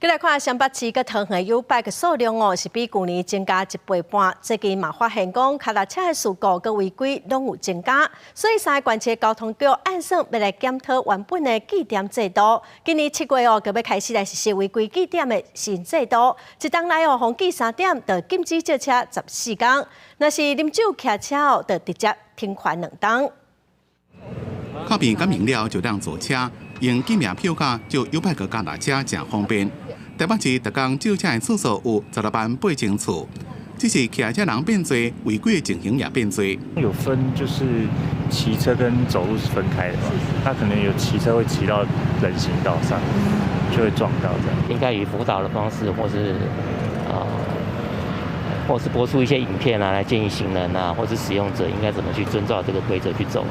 閣來看雙北市佮桃園的 YouBike 數量哦，是比舊年增加一倍半。最近嘛發現講，跤踏車的事故佮違規攏有增加，所以三個縣市交通局按算欲來檢討原本的記點制度。今年7月哦，就欲開始來實施違規記點的新制度。一冬內哦，予記三點，就禁止借車14工；若是啉酒騎車哦，就直接停權2冬。靠邊感應了就當坐車，用記名票卡借 YouBike 跤踏車誠方便。台北市逐工借車的次數有16萬8千次，只是騎車人變濟，違規的情形也變濟。有分就是騎車跟走路是分開的嘛，那可能有騎車會騎到人行道上，就會撞到這樣。應該以輔導的方式，或是播出一些影片啊，來建議行人啊，或是使用者應該怎麼去遵照這個規則去走。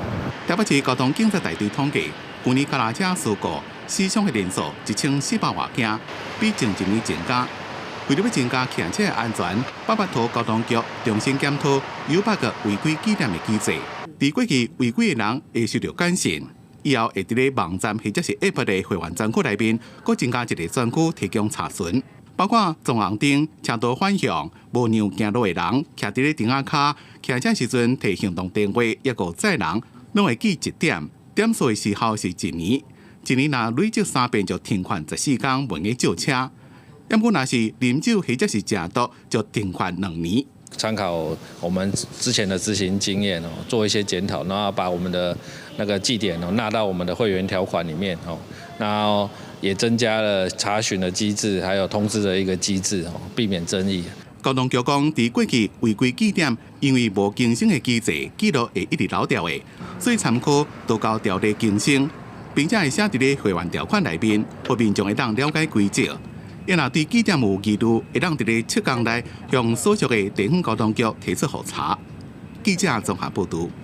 台北市交通警察大隊統計，舊年跤踏車事故死傷的人數1400外件，比前一年增加。為著欲增加騎車的安全，北北桃交通局重新檢討 YouBike 違規記點的機制。佇過去違規的人會受著簡訊，以後會佇咧網站或者是 App 的會員專區內面，閣增加一个專區提供查詢，包括撞紅燈、車道反向、無讓行路的人、徛佇咧燈仔跤、騎車時陣提行動電話，抑閣載人，攏會記一點，點數的時效是一年，一年若累積三遍就停權14工，袂用借車。毋過若是啉酒或者是食毒，就停權2年。參考我們之前的執行經驗哦，做一些檢討，然後把我們的那個記點哦納到我們的會員條款裡面哦，然後也增加了查詢的機制，還有通知的一個機制哦，避免爭議。交通局講，佇過去違規記點，因為無更新的機制，記錄會一直漏掉的，所以參考道交條例更新，並且會寫佇咧會員條款內面，予民眾會當了解規則。若對記點有疑慮，會當佇咧7工內向所屬的地方交通局提出予查。記者綜合報導。